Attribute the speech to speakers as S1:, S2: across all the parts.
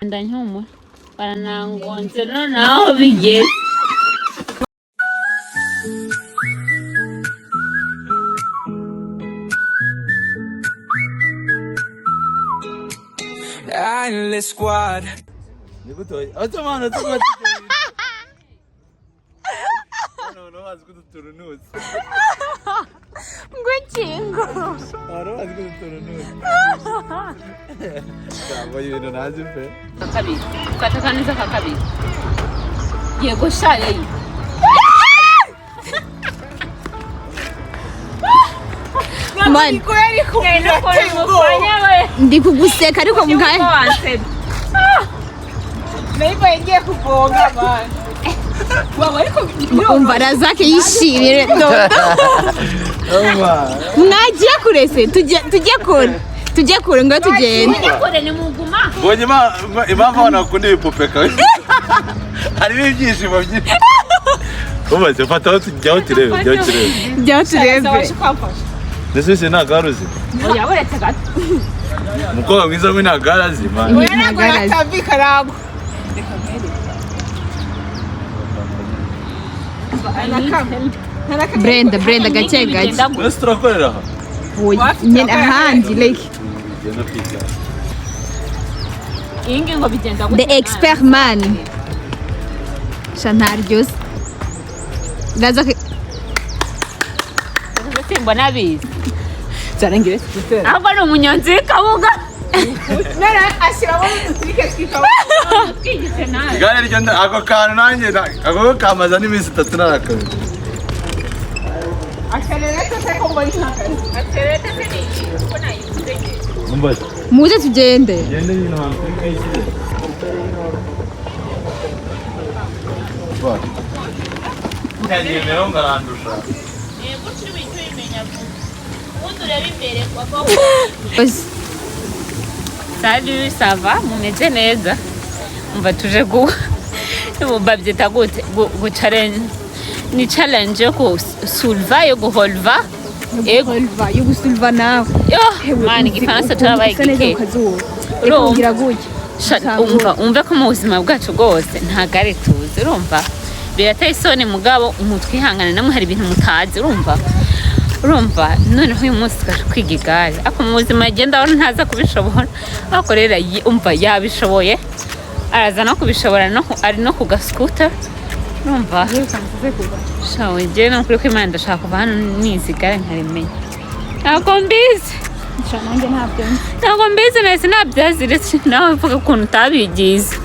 S1: Ndanyumura baranangonze noneho bigeze.
S2: Endless squad.
S3: Ni gute watumana tuba noneho bazi ko uduturunutse.
S4: Ngo inkingo.
S3: Abantu bazi ko uduturunutse. Ntabwo ibintu ntazi pe.
S1: Kabiri ukata neza ka kabiri, yego sha yeyi.
S4: Man, ndi kuguseka ariko mukaye.
S5: Nayibaye ngiye kugonga abantu. Waba ariko
S4: Umva Razake yishimire dodo. Mwagiye kure se, tujye tujye kure. Tujye kure ngo tugende.
S1: Kure ni muguma.
S3: Mbonye impamvu abantu bakunda ibipupe kabisa. Harimo ibyishimo byinshi. Umaze fata aho tujyaho turebe, jyaho turebe.
S4: Jya turebe.
S5: kwamfasha.
S3: Ndetse se nta gare uzi?
S1: Oya, uretse gato.
S3: Umukobwa mwiza we nta gare azi, man.
S4: Oya.
S5: Ntabwo
S4: Ntagarazi.
S5: natambika ntabwo.
S4: Brenda, Brenda, gake gake.
S3: Mbese turakorera aha?
S4: Oya, nyine ahandi like
S3: Ugenda kwiga.
S1: Iyi ngiyi ngo bigenda
S4: the expert man. Sha ntaryoze. Razake.
S1: Simbona abizi.
S5: Zarangire.
S1: Ahubwo ni umunyonzi w'ikabuga.
S5: None ashyiramo n'udutirike twikaba.
S1: Twigishe nawe.
S3: Igare ryo ako kantu nanjye ako kamaza n'iminsi 3 narakabiri.
S5: Akarere se ko mbona nk'akazi.
S1: Aterete se ni iyi kuko nayivuze.
S3: Umbaze.
S4: Muze tugende.
S3: Gende nyine ahantu kuri kayisire. Ntiyanyemeyeho ngo arandusha.
S1: Gutyo ibintu ubimenya vuba. Ubundi ureba imbere papa.
S4: Ozi.
S1: Salut, ça va? Mumeze neza? Umva tuje gu babyita gute? Gu challenge. Ni challenge yo kusulva, yo guholva. Ego.
S4: Guholva, yo gusulva nawe.
S1: Yo, man, igifaransa carabaye gike. Urumva?
S4: Urumva gutya.
S1: Sha, umva umve ko mu buzima bwacu bwose nta gare tuzi, urumva birateye isoni, mugabo mutwihangane namwe hari ibintu mutazi, urumva urumva noneho uyu munsi twaje kwiga igare, ariko mu buzima agenda abona ntaza kubishobora, ariko rero umva yabishoboye, araza no kubishobora no ari no ku gaskuta, urumva. Shawe njyewe ni ukuri ko Imana ndashaka kuva hano nizi igare nkarimenya, ntabwo mbizi.
S4: Nanjye ntabyo nzi.
S1: Ntabwo mbizi, nahise nabyaziritse nawe mvuga ukuntu utabigize.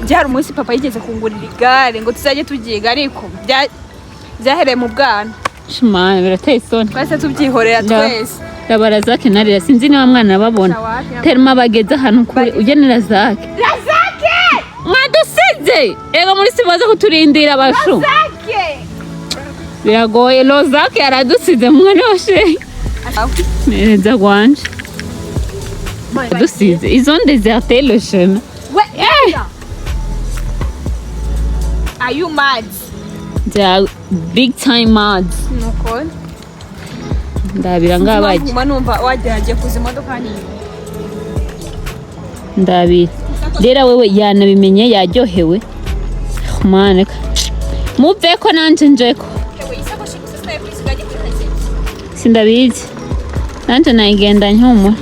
S4: Byari umunsi papa yigeze kungurira igare ngo tuzajye tubyiga, ariko byahereye mu bwana.
S1: Shimana birateye isoni.
S4: Twese tubyihorera twese.
S1: Raba Razake narira, sinzi niba mwana babona. Terima bageze ahantu kure ugenera Razake.
S4: Razake!
S1: Mwadusize! Ego muri simaze kuturindira abashu.
S4: Razake!
S1: Biragoye, Rozake aradusize mwana wa shehe. Neza gwanje. Dusize. Ils ont déserté le chemin.
S4: We, are you mad?
S1: They are big time mad.
S4: Nuko.
S1: Ndabira ngabaje.
S4: Nguma numva wagerageye kuza imodoka nini.
S1: Ndabira. Rero wewe yanabimenye yaryohewe. Mana. Muveko nanje njeko. Sindabizi. Nanje nayigenda nkumura.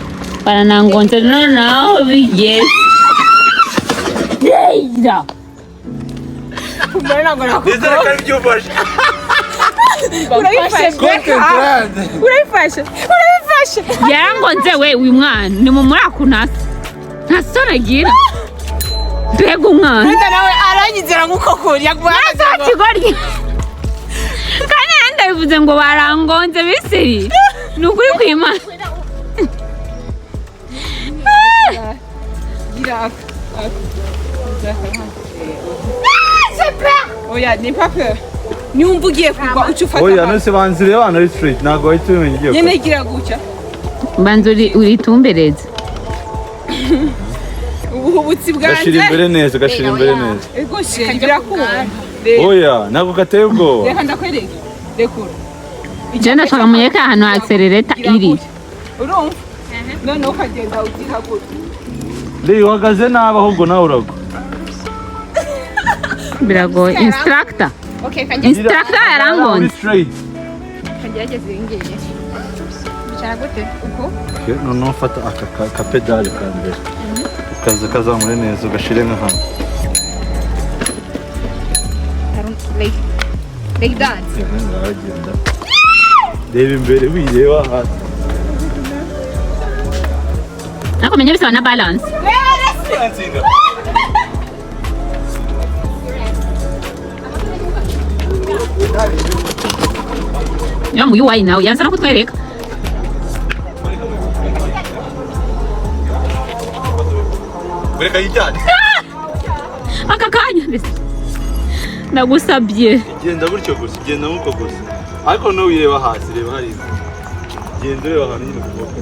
S1: Baranangonze noneho bigeze. Deira.
S3: Nizere ko ari byo ufashe.
S5: Urabifashe.
S3: Content brand.
S5: Urabifashe. Urabifashe.
S1: Yarangonze we uyu mwana ni mu muri akunasa. Nta soni agira. Mbega umwana.
S5: Brenda nawe aranyizera nk'uko kuri yaguhagaze ngo
S1: Kigoryi. Kandi nanjye ndabivuze ngo barangonze bisiri. Ni ukuri kw'Imana.
S5: Gira aka. Aka. Oya, ni pas peur. Niwumva ugiye kugwa uca ufata
S3: Oya,
S5: hano.
S3: nose banza urebe ahantu hari straight, ntabwo wahita ubimenya ugiye
S5: Nyine gira gutya.
S1: Banza uritumbereze.
S5: Ubuhubutsi
S3: Gashira
S5: bwanjye.
S3: imbere neza, gashira imbere neza.
S5: Ego sheri birakunda. Reba.
S3: Oya, ntabwo gateye ubwoba.
S5: Reka ndakwereke. Rekura.
S1: Je ndashaka munyereke ahantu ha accélérateur iri.
S5: Urumva, noneho ukagenda ugira gutya.
S3: Reba, uhagaze nabi, ahubwo nawe uragwa.
S1: Biragoye, instructor.
S4: Okay, kanjye
S1: Instructor yarangonze.
S3: Uri straight.
S4: Kangerageze iyi ngiyi. Bicara gute uko?
S3: Okay, noneho fata aka ka pédale ka mbere, ukaza kazamure neza, ugashire nka hano.
S4: Like that?
S3: Uragenda, reba imbere, wireba hasi.
S1: Ariko menya bisaba na balance.
S3: Nsinga.
S1: Niba mu UI nawe yansa no kutwereka.
S3: Reka yijyane.
S1: Aka kanya mbese ndagusabye.
S3: Genda gutyo gusa, genda nk'uko gusa, ariko ntuwireba hasi, reba hariya. Genda ureba ahantu nyine ukuboko.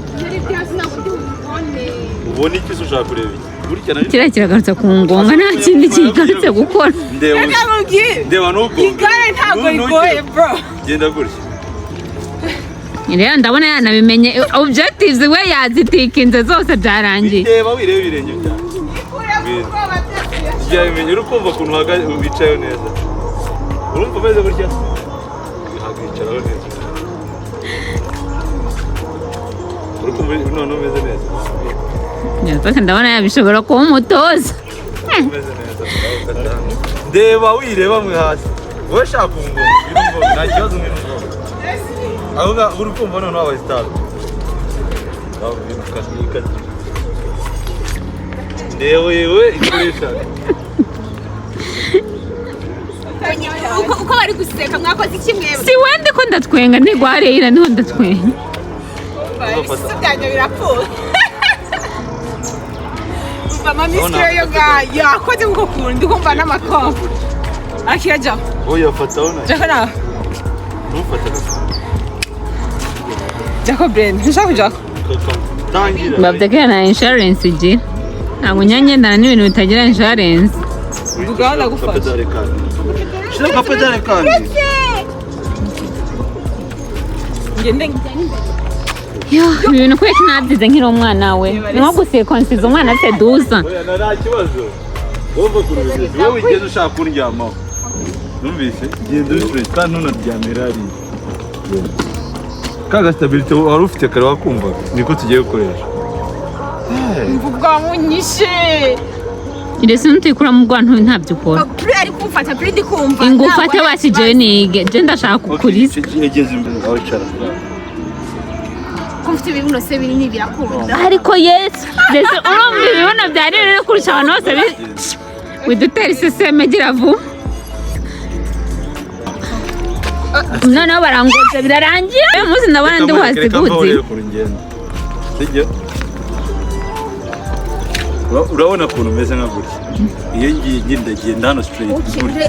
S3: Ubona iki se? Ushaka kureba iki gutya nayo?
S1: Kiriya kiragarutse ku ngonga, nta kindi kigarutse gukora.
S3: Ndeba gusa.
S5: Ndamubwira.
S3: Ndeba n'ubwo.
S5: Igare ntabwo rigoye, bro.
S3: Genda gutya.
S1: Rero ndabona yanabimenye, objectives we yazitikinze zose, byarangiye.
S3: Reba, wireba ibirenge byawe. Byabimenye. Uri kumva ukuntu uhagaze, wicayeho neza? Urumva umeze gutya, wicaraho neza. Uri kumva noneho umeze neza?
S1: Nyataka ndabona yabishobora kuba umutoza.
S3: Umeze neza. Ndeba, wireba mwe hasi. Wowe shaka ungonga, ngwino ungonge, nta kibazo, ngwino ungonge aho ngaho. Uri kumva noneho wabaye star. Ngaho ngwino ukate, ikate. Ndeba yewe, ikoresha.
S4: Uko bari guseka, mwakoze iki mwebwe?
S1: Si wende ko ndatwenga, ntigwareyira niho ndatwenga.
S5: Ibisusu byanjye birapfuye. Umva, amamisikiro yo ngayo yakoze kuko kuntu ndi kumva n'amakompa akira jya.
S3: Oya, fataho na.
S5: Jya nawe.
S3: Ntufate agasa.
S5: Jya Brenda, ntushaka kujya.
S3: Tangira.
S1: Bavuga na insurance igira, ntabwo nyangendana n'ibintu bitagira insurance.
S5: Ubwo ndagufasha.
S3: Kapedale kandi, shira kapedale kandi.
S5: Ngende.
S1: Yo, ibi bintu kubera ko nabyize nkiri umwana we, ni nko gusekonsiza umwana afite duza.
S3: Oya, nta kibazo. Wowe ukuntu bimeze, wowe ugenda ushaka kundyamaho, numvise genda uri straight kandi ntunaryamire hariya. Ka gastabilité wari ufite kare wakumvaga, niko tugiye gukoresha.
S5: Mvuga munyishe.
S1: Ndetse n'utuyikura mu bwantu ntabyo ukora.
S4: Kuri ari kumfata, kuri ndi kumva.
S1: Ingufate basi, jewe nige, je ndashaka kukuriza.
S3: Egeze imbere aho icara.
S4: Ko mfite ibibuno se binini, birakunda?
S1: Ariko Yesu, ndetse urumva ibibuno byari biri kurusha abantu bose widutera iseseme, gira vuba. Noneho barangoza, birarangiye. Uyu munsi ndabona ndi
S3: Reka mvaho
S1: buhasiguzi.
S3: rero ukuntu ngenda, sibyo? Urabona ukuntu umeze nka gutya. Iyo ngiye ngenda, genda hano straight gutya.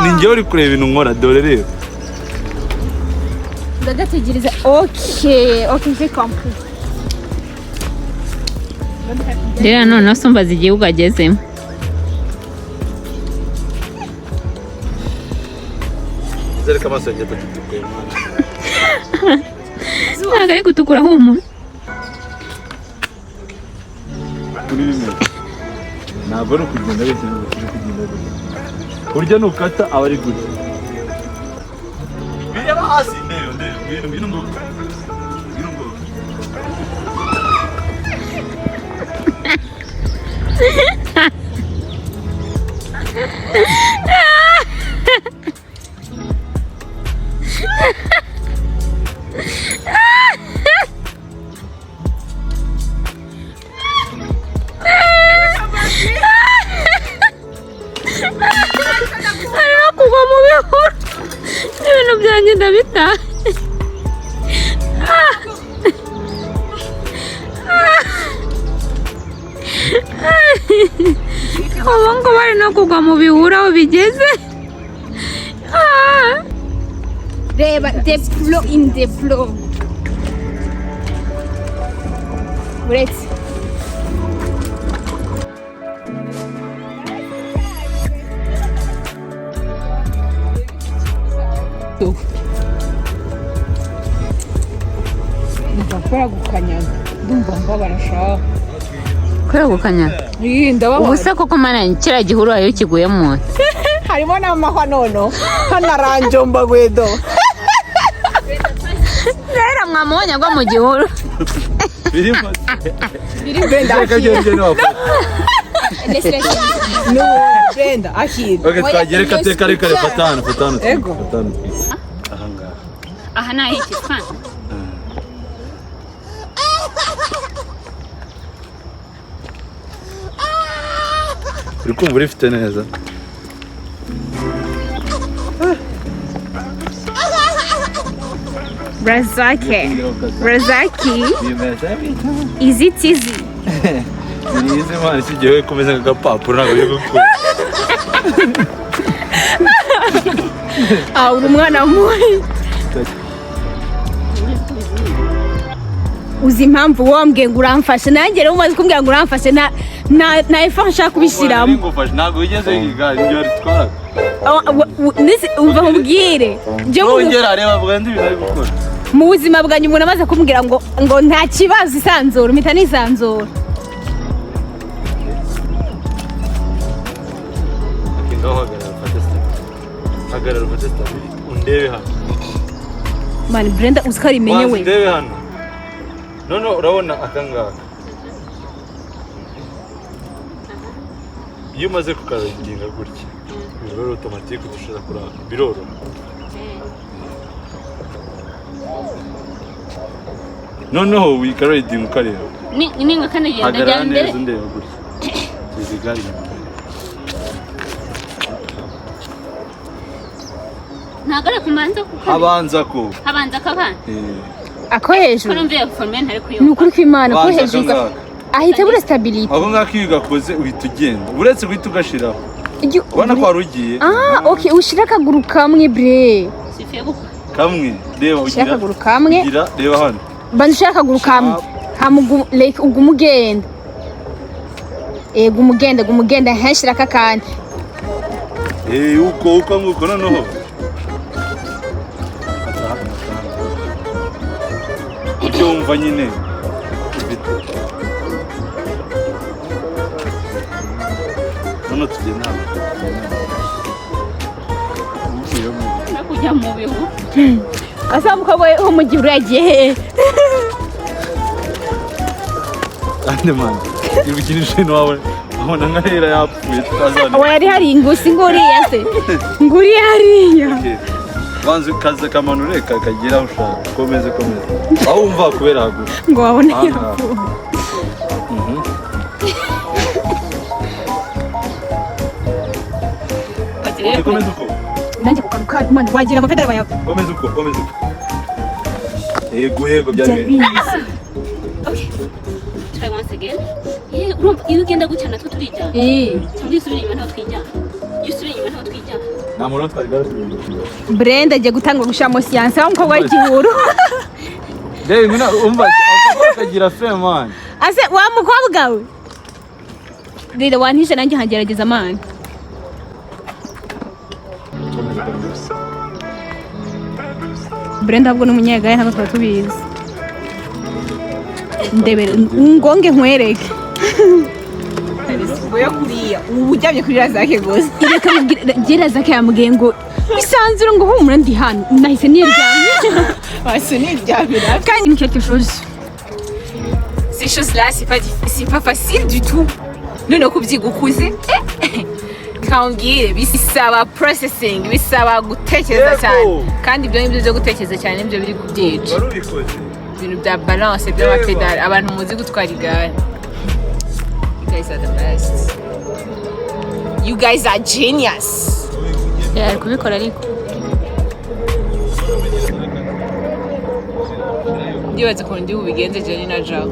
S3: Ni njyewe uri kureba ibintu nkora, dore rero.
S4: Ndagategereza. Okay, j'ai compris.
S1: Rero noneho sumbaza igihugu agezemo.
S3: Nizere ko amaso yanjye atagitukuye, mwana.
S1: Ntabwo ari gutukura, humura.
S3: Kuri bimwe ntabwo ari ukugenda wese, ntabwo turi kugenda gutya. Burya nukata aba ari gutya, bireba hasi. Ndeba, ndeba, ngwino, ngwino ngo, ngwino ngo.
S1: Ari no kugwa mu bihuru, ibintu byanjye ndabitaye. Ubu ngubu ari no kugwa mu bihuru aho bigeze. Ah.
S4: Reba deplo in deplo uretse.
S5: Kubera gukanyaga ndumva mbabara shaho.
S1: Kubera gukanyaga?
S5: Iyi ndababara.
S1: Ubu se koko mana, kiriya gihuru iyo kiguye mu
S5: Harimo n'amahwa nono hano aranjomba gwedo.
S1: Rero mwamubonye agwa mu gihuru.
S3: Birimo.
S5: Biri Brenda.
S3: Reka
S5: Akira.
S3: gende wafata.
S5: No, Brenda, akira.
S3: Okay, twagiye, reka teka, reka reka fatana fatana.
S5: Ego.
S3: Fatana aha ngaha.
S1: Aha ni ah'iki twana?
S3: Uri kumva urifite neza?
S4: Razaki, Razaki.
S3: Bimeze
S4: Is it easy?
S3: Nize mwana, iki gihe kumeze nk'agapapuro ntabwo biri gukura.
S4: Ah, uri umwana mubi. Uzi impamvu wambwiye ngo uramfashe? Nanjye rero umaze kumbwira ngo uramfashe, na effort nshaka kubishyiramo.
S3: Ngufashe, ntabwo wigeze wiga igare ibyo ritwara.
S4: Umva nkubwire. Njye
S3: Nongera reba, vuga ndi ibintu ari gukora.
S4: Mu buzima bwanjye, umuntu amaze kumbwira ngo nta kibazo, isanzura, mpita nisanzura.
S3: Okay, ngaho hagarara ufate stability, hagarara ufate stability, undebe hano.
S4: Man, Brenda, uzi ko arimenye
S3: Banza
S4: we.
S3: undebe hano. None urabona aka ngaka, iyo umaze kukazinga gutya biba ari automatique, dushobora kuranga, biroroha. Noneho wikaridinga ukareba.
S1: Ni nka kane genda
S3: Hagarara
S1: jya imbere.
S3: neza, undeba gutya, teza igare inyuma.
S1: Ntabwo ari kumanza kuko
S3: Habanza ko
S1: habanza akabana.
S4: Ako hejuru.
S1: Ko numva iyo forme ntari
S4: Ni
S1: kuyumva.
S4: ukuri kw'Imana ko
S3: Banza
S4: hejuru
S3: aka ngaka.
S4: Ahita abura stability.
S3: Ako ngako iyo ugakoze uhita ugenda, uretse guhita ugashiraho, ubona ko wari ugiye.
S4: Ah, okay, ushira akaguru kamwe, bre.
S1: Sifiye gukora.
S3: Kamwe, reba.
S4: Ushira
S3: Ugira
S4: akaguru kamwe.
S3: Ugira, reba hano.
S4: Banza ushira akaguru kamwe hama like uguma ugenda, guma ugenda, guma ugenda, heshira akakandi.
S3: Eh, uko nguko noneho. Fata hano, fata hano. Icyo wumva nyine ufite. Noneho tugenda hano. Uvuyemo.
S1: No kujya mu bihu.
S4: Asa mukobwa we wo mu gihuru yagiye hehe?
S3: Ande man, uri gukinisha ibintu wawe, wabona nka hera yapfuye tutazana.
S4: Oya, yari hari ingusi nguriya se, nguriya hariya.
S3: Banza ukaza kamanure kakagera aho ushaka. Komeze, komeze. Aho wumva kubera hagufi.
S4: Ngo wabone
S3: Aha.
S4: yapfuye.
S3: Okay, komeza uko.
S4: Nanjye kukaruka man wagira amapedali bayawe.
S3: Komeza uko, komeza uko. Yego, yego, byari bimeze.
S1: Okay. Try once again. Yeah, urumva iyo ugenda gutya natwo turijyana. Cyangwa iyo usubira inyuma ntabwo twijyana. Iyo usubira inyuma ntabwo twijyana.
S3: Nta muntu twari garasubiye.
S4: Brenda agiye gutanga gushiramo siyanse wa mukobwa w'igihuru.
S3: Reba nguna, umva akagira fe man.
S4: Ase wa mukobwa we rero wantije, nanjye nkagerageza mani.
S3: Komeza, komeza.
S4: Brenda ahubwo ni umunyegare, ntabwo twaba tubizi. Ndebere ngonge nkwereke.
S5: Oya, kuriya ubu uryamye kuri Razake gusa.
S4: Reka mubwire, Razake yambwiye ngo isanzure, ngo humura ndi hano, nahise niryamye.
S5: Basi niryamira.
S4: Kandi quelque chose.
S5: Ces choses-là, c'est pas facile du tout. Noneho kubyiga ukuze, kambwire, bisaba processing, bisaba gutekereza
S3: Yego.
S5: cyane, kandi ibyo ngibyo byo gutekereza cyane nibyo biri kubyica.
S3: Wari ubikoze.
S5: Ibintu bya balance by'amapedali, abantu muzi gutwara igare, you guys are the best, you guys are genius.
S1: Yari kubikora ariko.
S5: Ndibaza ukuntu ndi bubigenze Jenny na Jack.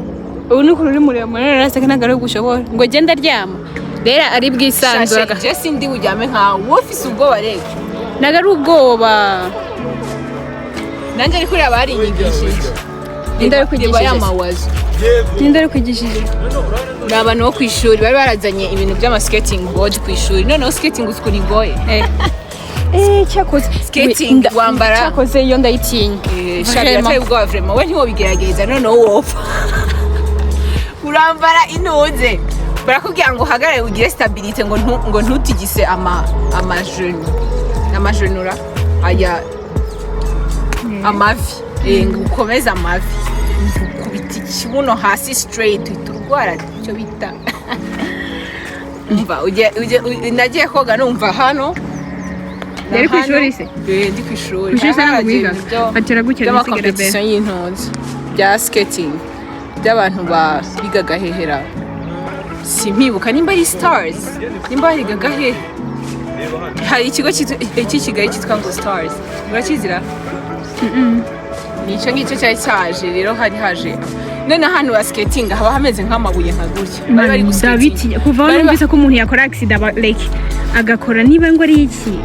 S4: Ubu ni ukuntu uri muremure rero, Razake ntabwo ari gushobora ngo genda aryama rero ari bwisanzura.
S5: Shashe, je sindi buryame nkawe, wowe ufise ubwoba rero.
S4: Ntabwo ari ubwoba.
S5: Nanjye ariko uriya barinyigishije.
S4: Ninde wabikwigishije?
S5: Reba ya mawazo.
S3: Yego.
S4: Ninde ari kwigishije?
S5: Ni abantu bo ku ishuri bari barazanye ibintu by'ama skating board ku ishuri. Noneho skating uzi ukuntu igoye?
S4: Cyakoze
S5: Skating, wambara.
S4: Cyakoze iyo ndayitinya.
S5: Sha, birateye ubwoba vraiment. We ntiwobigerageza, noneho wopfa. Urambara intuze, barakubwira ngo uhagarare ugire stabilité, ngo ntutigise ama genoux, ama genoux aya, amavi, ngo ukomeze amavi, ukubita ikibuno hasi straight, uhita urwara icyo bita, umva, nagiye koga numva hano na
S4: Yari kw'ishuri
S5: hano.
S4: se?
S5: Eh, ndi kw'ishuri.
S4: Kw'ishuri se ntabwo
S5: Hari
S4: wigaga?
S5: ibintu
S4: Batera gutya
S5: by'ama
S4: bisigara
S5: compétition y'intunzi bya skating by'abantu bigaga hehera, simpibuka nimba ari Stars, nimba barigaga hehe. Hari ikigo cy'i Kigali cyitwa ngo Stars, urakizira? Ni icyo ngicyo cyari cyaje. Rero hari haje none hano wa skating haba hameze nk'amabuye nka gutya, bari bari guskating.
S4: Ndabitinya kuva aho numvise ko umuntu yakora accident aba like agakora niba ngo ari iki.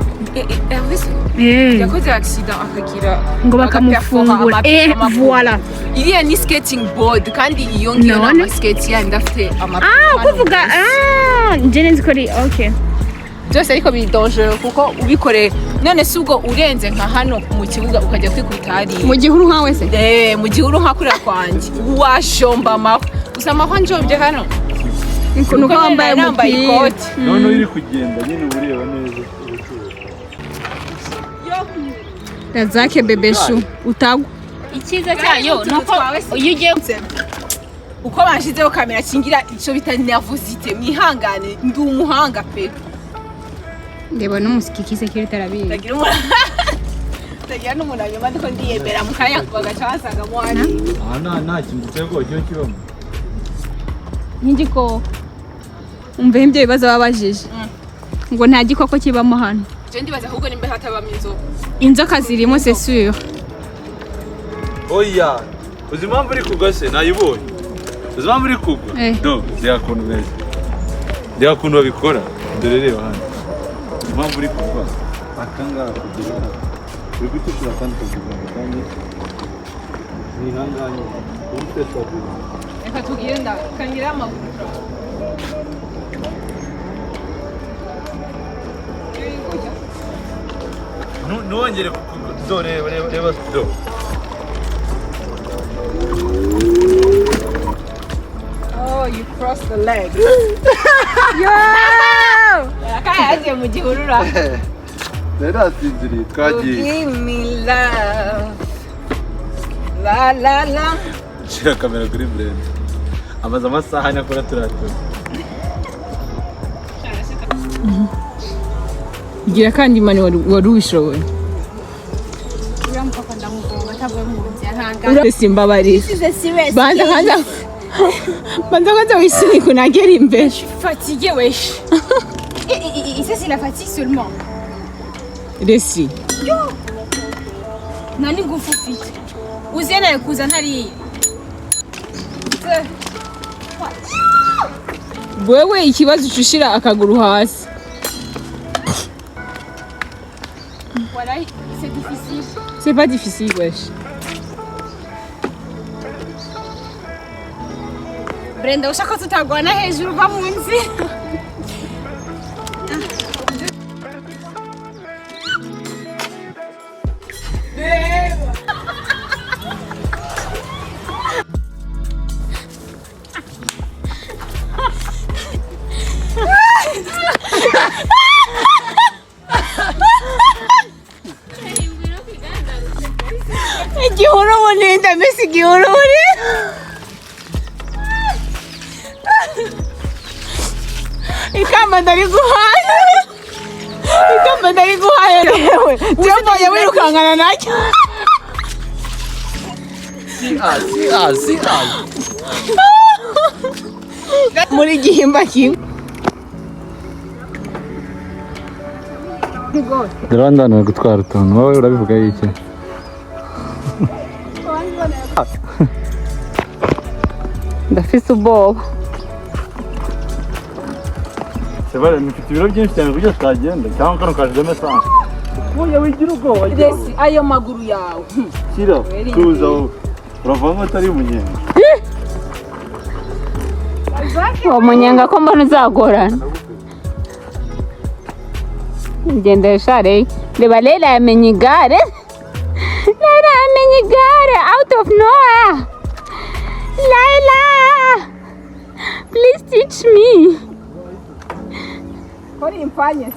S5: Elvis yakoze accident akagira
S4: Ngo bakamufungura.
S5: agaperfora amaguru.
S4: Voilà.
S5: Iriya ni skating board, kandi iyo ngiyo ni
S4: None?
S5: ama skate yandi afite ama
S4: Ah, kuvuga, ah, njye nzi ko ari okay.
S5: Byose ariko biri dangereux, kuko ubikoreye none si ubwo urenze nka hano mu kibuga ukajya kwikubita hariya
S4: Mu gihuru nkawe se?
S5: Eh, mu gihuru nka kuriya kwanjye washomba amahwa gusa, amahwa njombye hano.
S4: Nuko wambaye
S5: nambaye
S4: umupira.
S5: ikoti.
S3: Noneho uri kugenda nyine uba ureba neza ubucuruzi.
S4: Razake bébé chou, utagwa.
S1: Icyiza cyayo ni uko iyo ugiye
S5: Uko banshizeho kamera kingira icyo bita nervosité. Mwihangane, ndi umuhanga pe.
S4: Ndeba n'umusiki security arabizi.
S5: Ndagira n'umuntu hanyuma ndiko ndiyemera mu kanya bagaca basangamo hariya.
S3: Aha nta kintu giteye ubwoba kiba kibamo.
S4: Nk'igikoko. Umva ibyo bibazo babajije ngo nta gikoko kibamo hano.
S5: Je ndibaza ahubwo nimba hatabamo inzoka.
S4: Inzoka zirimo, c'est sûr.
S3: Oya, uzi impamvu uri kugwa se? Nayibonye. Uzi impamvu uri kugwa?
S4: Eh.
S3: Do, reba ukuntu umeze, reba ukuntu babikora. Dore, reba hano impamvu uri kugwa. Aka ngaka kugera hano uri gutukura kandi ukagwa, kandi ni ahangaha nyine uba ufite stabilité.
S5: Reka tugenda kangira amaguru.
S3: Ntiwongere kugwa. Do, reba, reba, reba, do.
S5: Oh, you cross the leg. Akaya yagiye mu gihuru ra.
S3: Nari nasinziriye, twagiye.
S5: Give me love. La la la.
S3: Shyira kamera kuri Brenda, amaze amasaha ane akora turatura.
S5: Gira kandi mani, wari ubishoboye.
S4: Uriya mupapa ndamugonga atavuye mu nzira.
S5: Simbabarira. Banza kwanza, banza kwanza wisunike unagera imbere.
S4: Fatiguée, wesh. Et ça, c'est la fatigue seulement.
S5: Resi.
S4: Nta n'ingufu ufite, uzeneye kuza ntariye.
S5: Wewe ikibazo uca ushira akaguru hasi.
S4: Voilà, c'est difficile.
S5: C'est pas difficile, wesh.
S4: Brenda, ushaka ko tutagwana hejuru, uva mu nzira.
S5: Igihuru buninda mbese, igihuru buninda. Ikamba ndariguhaye, ikamba ndariguhaye rewe jamboye wirukankana nacyo.
S3: Si a si a si a.
S5: Muri gihimba kimwe.
S3: Rwanda ni gutwara utuntu, wowe urabivuga iki?
S1: Ndafise ubwoba.
S3: Sebare, mfite ibiro byinshi cyane kuburyo tutagenda, cyangwa kano kajemo essence. Oya, wigira ubwoba.
S5: Resi, ayo maguru yawe.
S3: Shyira, tuza wowe, uravamo atari umunyenga.
S1: Uwo munyenga ko mbona uzagorana. Gendesha rero. Reba, Leila yamenye igare. Leila yamenye igare out of nowhere. Leila, please teach me.
S5: Kora impfanye.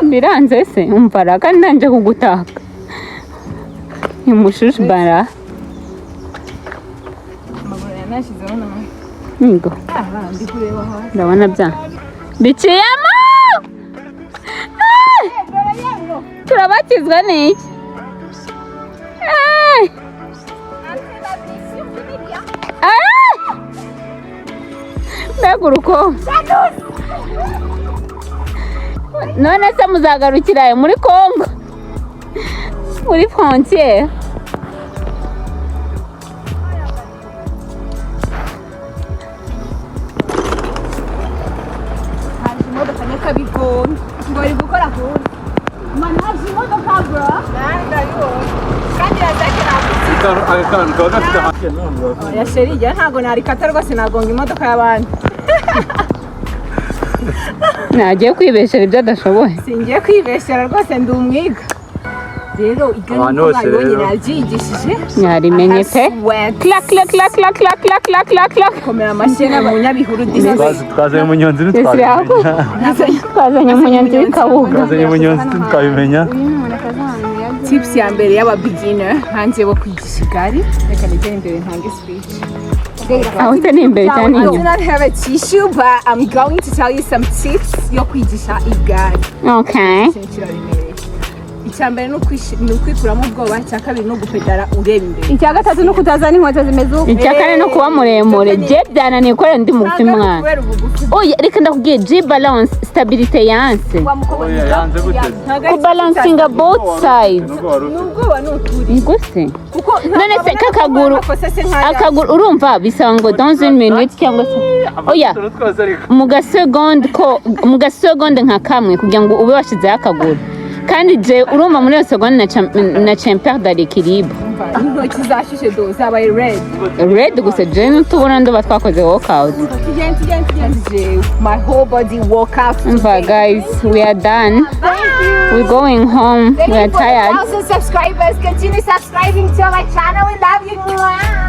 S1: Biranze se? Umva ra, kandi ndanje kugutaka imushushbara.
S5: Amaguru yanashyizeho nawe.
S1: Ngo
S5: Ah, ndi kureba hasi.
S1: Ndabona bya biciyemo. Ah! Turabatizwa n'iki? Ah! Ah! Mbega uruko! None se muzagarukira he? Muri Congo, muri frontière?
S5: Haje imodoka nyakabigongo ngo bari gukora kundi. Man, haje imodoka, bro. Ndabibonye kandi irazake nagutse.
S3: Akantu kaba gafite ahantu.
S5: Ya chérie, njye ntabwo narikata rwose, nagonga imodoka y'abandi.
S1: Ntagiye kwibeshera ibyo adashoboye.
S5: Singiye kwibeshyera rwose, ndi umwiga rero igare.
S3: Abantu
S5: Uko
S3: bose
S5: babibonye,
S3: rero.
S5: naryigishije.
S1: Mwarimenye pe.
S5: Sweat.
S1: Clac, clac, clac, clac, clac, clac, clac, clac, clac.
S5: Komera amashyi n'umunyabihuru disi.
S3: Twazanye umunyonzi ntitwabimenya.
S1: Twazanye umunyonzi w'ikabuga.
S3: Twazanye umunyonzi ntitwabimenya.
S5: Tips ya mbere y'aba beginner nkanjye bo kwigisha igare, reka nigere imbere ntange speech.
S1: Aho se ni imbere cyane?
S5: I do
S1: Inyuma.
S5: not have a tissue, but I'm going to tell you some tips yo kwigisha igare.
S1: Okay.
S5: Ikintu kiraremereye. Icya mbere ni ukwikuramo ubwoba, icya kabiri ni ugupedara ureba imbere.
S4: Icya gatatu ni ukutazana inkweto zimeze uko.
S1: Icya kane no kuba muremure. Je byananiye kubera ndi mugufi.
S5: Ntabwo ari
S1: Mwana.
S5: ukubera ubugufi.
S1: Oya, reka ndakubwiye, g balance, stabilité yanse.
S5: Wa mukobwa.
S3: Oya, yanze gute?
S5: Ntabwo ari
S1: Kubalansinga both sides.
S3: Nubwo wari
S5: Ni
S3: ufite.
S5: ubwoba, ni ukuri.
S1: Ngo se
S5: Kuko
S1: None se kakaguru
S5: amakosa se nk'aya?
S1: Akaguru, urumva bisaba ngo dans une minute cyangwa se, oya,
S3: Utuntu twose ariko.
S1: mu gasegonde ko mu gasegonde nka kamwe kugira ngo ube washyizeho akaguru, kandi je urumva muri iyo segonde na perdre l'équilibre.
S5: Umva, intoki zashyushye do, zabaye red.
S1: Red gusa, je n'utubona nduba twakoze workout.
S5: Tugende, tugende, tugende. Jewe, my whole body workout.
S1: Umva guys, we are done, we going home, we are tired.
S4: Thousand subscribers, continue subscribing to our channel. We love you.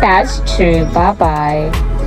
S1: That's true. Bye bye.